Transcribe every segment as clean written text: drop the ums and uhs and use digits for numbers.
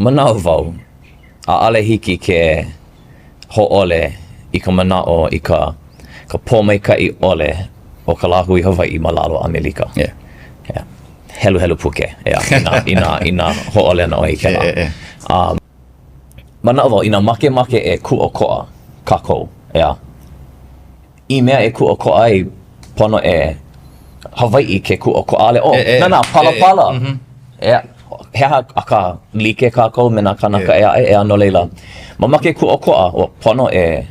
Manaʻo wau, ʻaʻole hiki ke hōʻole i ka manaʻo i ka ka pōmaikaʻi ʻole o ka lāhui Hawaiʻi ma lalo o ʻAmelika. Yeah. Yeah. Heluhelu puke, ʻeā, inā, inā, inā hōʻole ana ʻoe i kēlā. Yeah, yeah. Um, manaʻo wau, inā makemake e kūʻokoʻa kākou, ʻeā, i mea e kūʻokoʻa ai, pono e Hawaiʻi ke kūʻokoʻa, ʻaʻole ʻo, E, e, na nā palapala. E, e, mm -hmm. ʻEā, he aha, akā, like kākou me nā kānaka ʻē aʻe, ʻeā, no laila, mamake kūʻokoʻa, ua pono e,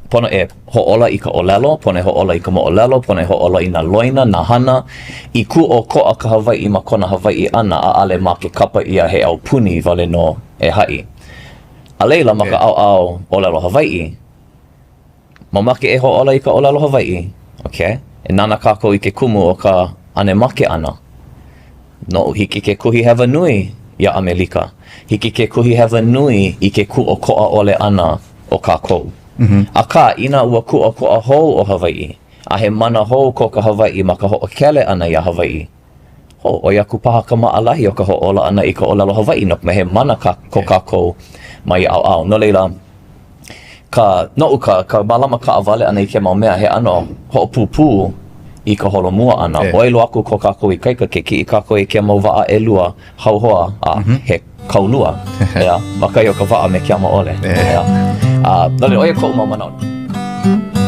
pono e hoʻōla i ka ʻōlelo, pono e hoʻōla i ka moʻolelo, pono e hoʻōla i nā loina, nā hana, i kūʻokoʻa ka Hawaiʻi ma kona Hawaiʻi ʻana, ʻaʻole ma ke kapa ʻia he aupuni wale nō e haʻi. A laila, ma ka ʻaoʻao ʻōlelo Hawaiʻi, Mamake e hoʻōla i ka ʻōlelo Hawaiʻi, okay? E nānā kākou i ke kumu o ka ʻane make ʻana. Noʻu, hiki ke kuhi hewa nui iā ʻAmelika. Hiki ke kuhi hewa nui i ke kūʻokoʻa ʻole ʻana o kākou. Mm -hmm. Akā, inā ua kūʻokoʻa hou ʻo Hawaiʻi, a he mana hou ko ka Hawaiʻi ma ka hoʻokele ʻana iā Hawaiʻi, ho, ʻoi aku paha ka maʻalahi o ka hoʻōla ʻana i ka ʻōlelo Hawaiʻi no ka mea he mana ka, ko kākou ma ia ʻaoʻao. No laila, ka, noʻu ka, ka mālama kaʻawale ʻana i kēia mau mea, he ʻano hoʻopūpū i ka holomua ʻana. Yeah. ʻOi loa aku ko kākou ikaika ke kiʻi kākou i kēia mau waʻa ʻelua hauhoa a mm -hmm. he kaulua, ʻeā, ma kahi o ka waʻa me ke ama ʻole. ʻEā. A, no laila, ʻo ia koʻu mau manaʻo.